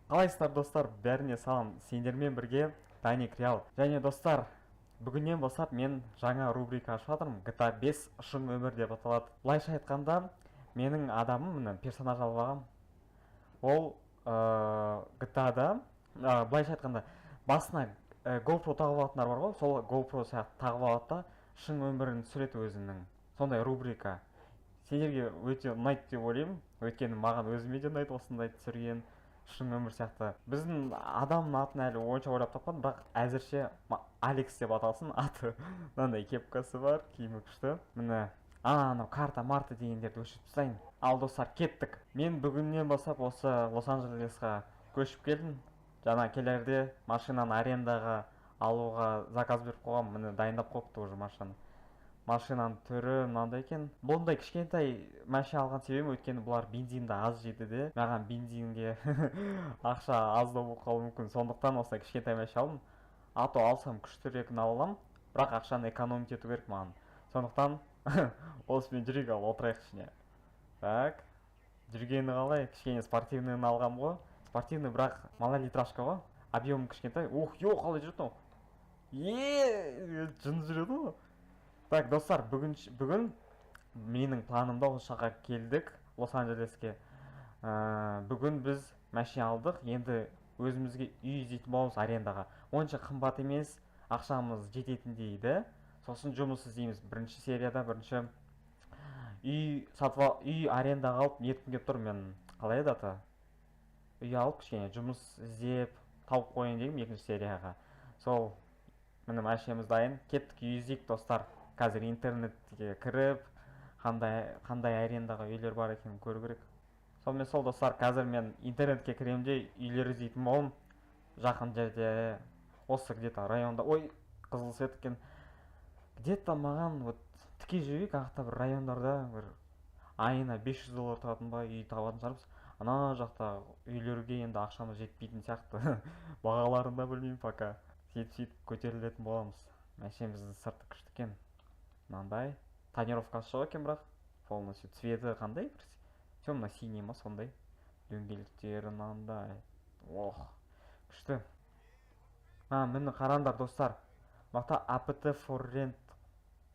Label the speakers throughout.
Speaker 1: Қалайсыздар, достар? Бәріне салам! Сендермен бірге Даник Реал. Және, достар, бүгіннен бастап мен жаңа рубрика ашып жатырмын, GTA 5 шын өмір деп аталады. Былайша айтқанда, менің адамым, міне, персонаж алып алғанмын. Ол GTA-да, былайша айтқанда, басына GoPro тағып алатындар бар ғой, сол GoPro сияқты тағып алады да, шын өмірін түсіреді өзінің. Сондай рубрика сендерге өте ұнайды деп ойлаймын, өйткені маған өзіме де ұнайды осындай түсірген, шын өмір сияқты. Біздің адамның атын әлі онша ойлап таппадым, бірақ әзірше Алекс деп аталсын аты. Мынандай кепкасы бар, киімі күшті. Міне, анау карта марта дегендерді өшіріп тастайын. Ал, достар, кеттік. Мен бүгіннен бастап осы Лос Анджелесқа көшіп келдім. Жаңа келерде машинаны арендаға алуға заказ беріп қойғанмын. Міне, дайындап қойыпты уже машинаны. Машинаның түрі мынандай екен. Бұндай кішкентай машина алған себебім, өйткені бұлар бензинді аз жейді де, маған бензинге ақша аздау болып қалуы мүмкін. Сондықтан осындай кішкентай машина алдым. А то алсам, күштірегін ала аламын, бірақ ақшаны экономить ету керек маған. Сондықтан осымен жүрейік. Ал, отырайық ішіне. Так, жүргені қалай? Кішкене спортивныйын алғанмын ғой, спортивный, бірақ малолитражка ғой, объемы кішкентай. Ух, ё, қалай жүреді мынау? Е, жын жүреді ғой. Так, достар, бүгін менің планымда, осы жаққа келдік, Лос Анджелеске. Бүгін біз машина алдық, енді өзімізге үй іздейтін боламыз арендаға. Онша қымбат емес, ақшамыз жететіндей да. Сосын жұмыс іздейміз. Бірінші серияда бірінші үй сатып ал, үй арендаға алып неткім келіп тұр мен. Қалай еді аты? Үй алып, кішкене жұмыс іздеп тауып қояйын дегенмін екінші серияға. Сол, міне, машинамыз дайын, кеттік, үй іздейік, достар. Қазір интернетке кіріп, қандай қандай арендаға үйлер бар екенін көру керек. Сонымен, сол, достар, қазір мен интернетке кіремін де, үйлер іздейтін боламын жақын жерде, осы где то районда. Ой, қызыл свет екен. Где то маған, вот, тіке жүрейік. Ана бір райондарда бір айына 500 доллар тұратын ба үй табатын шығармыз. Ана жақта үйлерге енді ақшамыз жетпейтін сияқты, бағаларын да білмеймін пока. Сөйтіп сөйтіп көтерілетін боламыз. Мәшинеміздің сырты күшті екен, мынандай тонировкасы жоқ екен, бірақ полностью цветі қандай, бір темно синий ма, сондай. Дөңгелектері мынандай, ох, күшті. А, міне, қараңдар, достар, мына жақта апт for rent.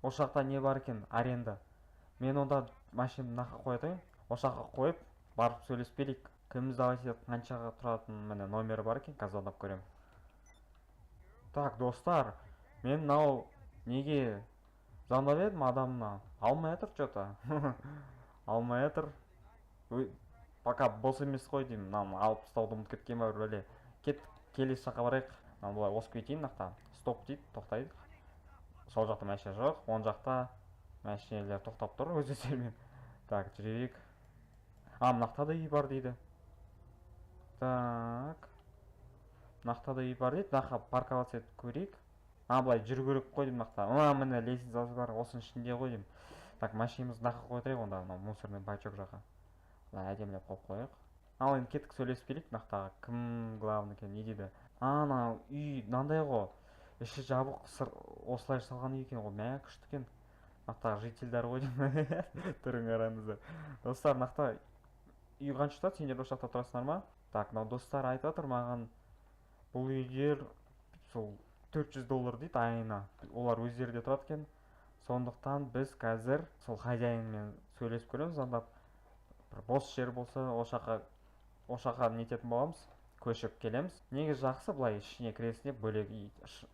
Speaker 1: Осы жақта не бар екен аренда? Мен онда машинамды мына жаққа қоя тұрайын. Осы жаққа қойып, барып сөйлесіп келейік, кім сдавать етеді, қаншаға тұратынын. Міне, номері бар екен, қазір звондап көремін. Так, достар, мен мынау неге звондап едім, адамына алмай жатыр че то, алмай жатыр. Ой, пока бос емес қой деймін. Мынаны алып тастауды ұмытып кеткен ба, бір бәле. Кеттік, келесі жаққа барайық. Мынаны былай осып кетейін. Мына жақта стоп дейді, тоқтайық. Сол жақта машина жоқ, оң жақта машиналар тоқтап тұр өз өздерімен. Так, жүрейік. А, мына жақта да үй бар дейді. Так, мына жақта да үй бар дейді. Мына жаққа парковаться етіп көрейік. А, былай жүру керек қой деймін. Мына жақта, а, міне, лестницасы бар, осының ішінде ғой деймін. Так, машинамызды мына жаққа қоя тұрайық онда, мынау мусорный бачок жаққа былай әдемілеп қойып қояйық. Ал енді кеттік, сөйлесіп келейік. Мына жақтағы кім главный екен, не дейді? А, анау үй мынандай ғой, іші жабық, сыр осылай жасалған үй екен ғой. Мә, күшті екен. Мына жақтағы жительдер ғой деймін, түрін қараңыздар. Достар, мына жақта үй қанша тұрады? Сендер осы жақта тұрасыңдар ма? Так, мынау достар айтып жатыр маған, бұл үйлер сол 400 доллар дейді айына. Олар өздері де тұрады екен. Сондықтан біз қазір сол хозяинмен сөйлесіп көреміз звондап. Бір бос жер болса, осы жаққа нететін боламыз, көшіп келеміз. Негізі жақсы, былай ішіне кіресің де, бөлек үй,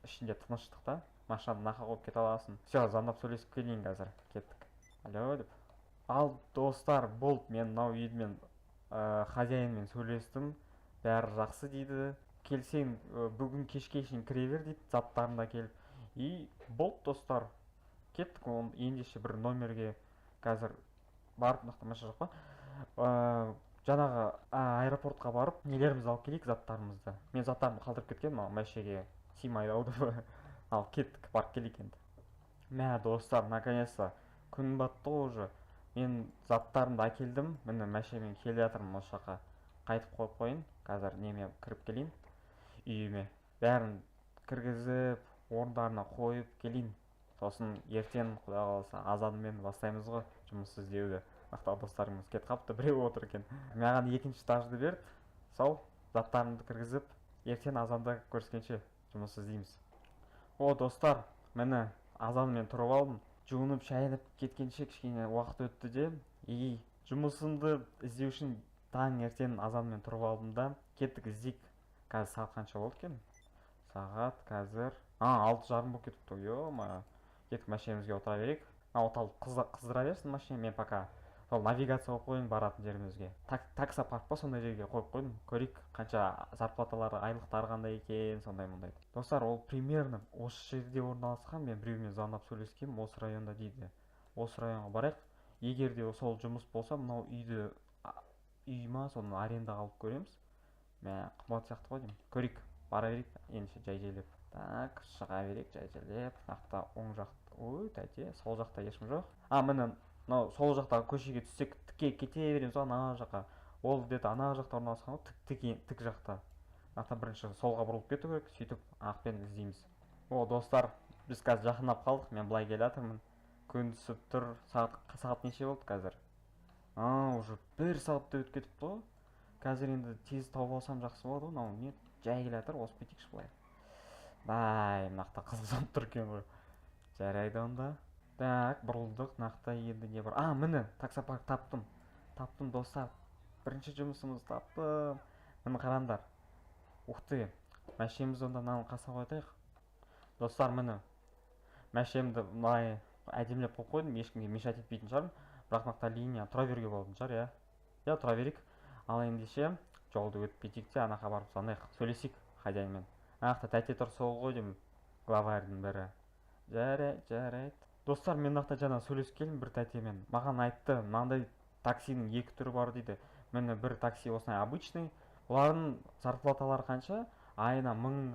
Speaker 1: ішінде тыныштық та, машинаны мына жаққа қойып кете аласың. Все, звондап сөйлесіп келейін қазір. Кеттік. Алло деп. Ал, достар, болды, мен мынау үймен, хозяинмен сөйлестім. Бәрі жақсы дейді. Келсең, бүгін кешке шейін кіре бер дейді, заттарын да келіп. И болды, достар, кеттік. Ендеше бір номерге қазір барып, мына жақта машина жоқ па? Жаңағы аэропортқа барып, нелерімізді алып келейік, заттарымызды. Мен заттарымды қалдырып кеткенмін, мына машинаға сыймайды ау деп. Ал, кеттік, барып келейік енді. Мә, достар, наконец то күн батты ғой уже. Мен заттарымды әкелдім. Міне, машинамен келе жатырмын осы жаққа. Қайтып қойып қояйын. Қазір неме, кіріп келейін үйіме, бәрін кіргізіп, орындарына қойып келейін. Сосын ертең, құдай қаласа, азанмен бастаймыз ғой жұмыс іздеуді. Мына достарымыз кетіп қалыпты, біреу отыр екен. Маған екінші этажды берді. Сол. Заттарымды кіргізіп, ертең азанда көріскенше, жұмыс іздейміз. О, достар, міне, азанмен тұрып алдым. Жуынып шайынып кеткенше кішкене уақыт өтті де, и жұмысымды іздеу үшін таңертең азанмен тұрып алдым да, кеттік, іздейік. Қазір сағат қанша болды екен? Сағат қазір 6:30 болып кетіпті. Ё-моё, кеттік, машинамызға отыра берейік. Мына оталып қыздыра берсін машина. Мен пока сол навигация қойып қояйын баратын жерімізге. Таксопарк па, сондай жерге қойып қойдым. Көрейік, қанша зарплаталары, айлықтары қандай екен, сондай мындай. Достар, ол примерно осы жерде орналасқан. Мен біреумен звондап сөйлескенмін, осы районда дейді. Осы районға барайық. Егер де сол жұмыс болса, мынау үйді, үй ма, соны арендаға алып көреміз. Мә, қымбат сияқты ғой деймін. Көрейік, бара берейік ендеше жай жайлап. Так, шыға берейік жай жайлап. Мына жақта оң жақ, ой, тәте, сол жақта ешкім жоқ. Міне, мынау сол жақтағы көшеге түссек, тіке кете береміз ғой ана жаққа. Ол где-то ана жақта орналасқан ғой, тік жақта. Мына жақта бірінші солға бұрылып кету керек, сөйтіп ақпен іздейміз. О, достар, біз қазір жақындап қалдық. Мен былай келе жатырмын, күн түсіп тұр. Сағат неше болды қазір? Уже бір сағаттай өтіп кетіпті ғой. Қазір енді тез тауып алсам, жақсы болады ғой. Мынау не, жай келе жатыр, озып кетейікші былай. Бай, мына жақта қызыл жанып тұр екен ғой. Жарайды онда. Так, бұрылдық. Мына жақта енді не бар? Міне, таксопарк таптым. Таптым, достар, бірінші жұмысымызды таптым. Міне, қараңдар. Ух ты, машинамызды онда мынаның қасына қоятайық. Достар, міне, машинамды былай әдемілеп қойып қойдым, ешкімге мешать етпейтін шығармын. Бірақ мына жақта линия тұра беруге болатын шығар. Иә, тұра берейік. Ал ендеше жолды өтіп кетейік те, ана жаққа барып звондайық, сөйлесейік хозяинмен. Ана жақта тәте тұр, сол ғой деймін главарьдың бірі. Жарайды, жарайды. Достар, мен мына жақта жаңа сөйлесіп келдім бір тәтемен. Маған айтты, мынандай таксидің екі түрі бар дейді. Міне, бір такси осындай обычный. Бұлардың зарплаталары қанша? Айына 1000,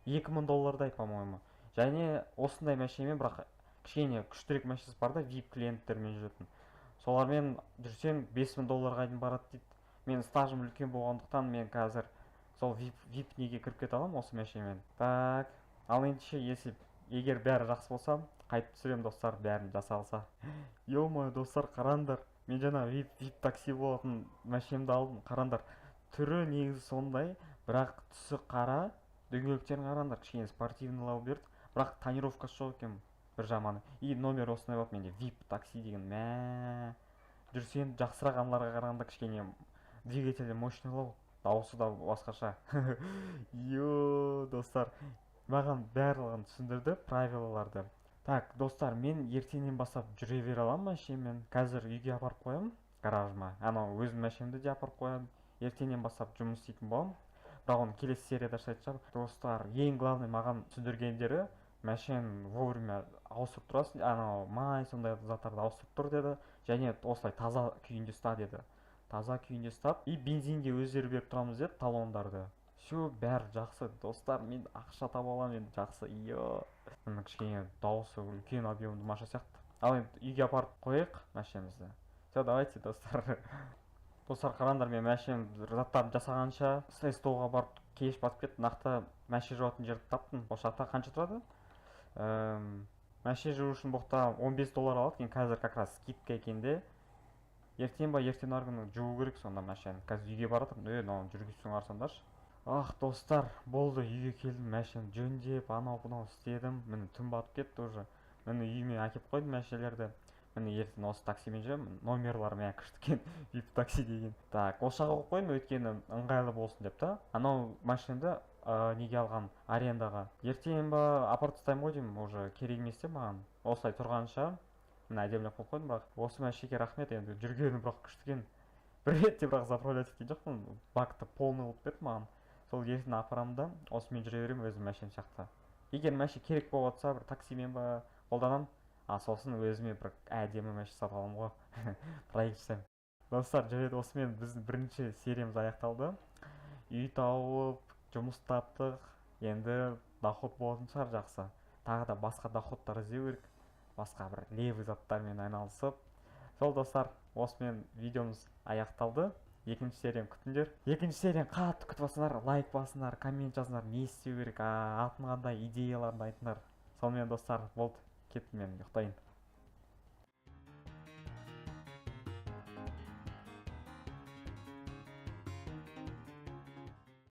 Speaker 1: 2000 доллардай, по-моему. Және осындай машинамен, бірақ кішкене күштірек машинасы бар да, вип клиенттермен жүретін, солармен жүрсең, 5000 долларға дейін барады дейді. Мен стажым үлкен болғандықтан, мен қазір сол вип неге кіріп кете аламын осы машинамен. Так, ал ендеше, если егер бәрі жақсы болса, қайтып түсіремін, достар, бәрін жасалса. Ё-моё, достар, қараңдар, мен жаңа вип такси болатын машинамды алдым. Қараңдар, түрі негізі сондай, бірақ түсі қара. Дөңгелектерін қараңдар, кішкене спортивныйлау берді, бірақ тонировкасы жоқ екен, бір жаманы. И номер осындай болады менде, вип такси деген. Мә, жүрсең жақсырақ аналарға қарағанда, кішкене двигателі мощныйлау, дауысы да басқаша. Йо, достар, маған барлығын түсіндірді, правилаларды. Так, достар, мен ертеңнен бастап жүре бере аламын машинамен. Қазір үйге апарып қоямын, гаражыма. Анау өзімнің машинамды де апарып қоямын. Ертеңнен бастап жұмыс істейтін боламын, бірақ оны келесі серияда жасайтын шығармын. Достар, ең главный маған түсіндіргендері: машинаны вовремя ауыстырып тұрасың, анау май, сондай заттарды ауыстырып тұр деді. Және осылай таза күйінде ұста деді. Таза күйінде ұстап, и бензинге өздері беріп тұрамыз деді талондарды. Все, бәрі жақсы, достар. Мен ақша таба аламын енді, жақсы. Йо, мына кішкене дауысы үлкен, объемды машина сияқты. Ал енді үйге апарып қояйық машинамызды. Все, давайте, достар. Достар, қараңдар, мен машинам заттарын жасағанша СТО-ға барып, кеш батып кетті. Нақты машина жуатын жерді таптым. Осы жақта қанша тұрады? Машина жуу үшін бұл жақта 15 доллар алады екен. Қазір как раз скидка екен де. Ертең ба, ертең арғы күні жуу керек сонда машинаны. Қазір үйге бара жатырмын. Е, мынау жүргізушіні қарасаңдаршы. Ах, достар, болды, үйге келдім. Машинаны жөндеп, анау мынау істедім. Міне, түн батып кетті уже. Міне, үйіме әкеліп қойдым машиналерді. Міне, ертең осы таксимен жүремін. Номерлары, мә, күшті екен, вип такси деген. Так, осы жаққа қойып қойдым, өйткені ыңғайлы болсын деп та. Анау машинамды неге алған, арендаға. Ертең ба, апарып тастаймын ғой деймін, уже керек емес те маған осылай тұрғанша. Міне, әдемілеп қойып қойдым. Бірақ осы машинеге рахмет енді. Жүргені бірақ күшті екен. Бір рет те бірақ заправлять еткен жоқпын, бакты полный қылып берді маған. Сол ертең апарамын да, осымен жүре беремін өзім машинам сияқты. Егер машина керек болып жатса, бір таксимен ба қолданамын. А сосын өзіме бір әдемі машина сатып аламын ғой, проект жасаймын. Достар, жарайды, осымен біздің бірінші сериямыз аяқталды. Үй тауып, жұмыс таптық, енді доход болатын шығар жақсы. Тағы да басқа доходтар іздеу керек, басқа бір левый заттармен айналысып. Сол, достар, осымен видеомыз аяқталды. Екінші серияны күтіңдер. Екінші серияны қатты күтіп алсаңдар, лайк басыңдар, коммент жазыңдар, не істеу керек, атын қандай, идеяларыңды айтыңдар. Сонымен, достар, болды, кеттім, мен ұйықтайын.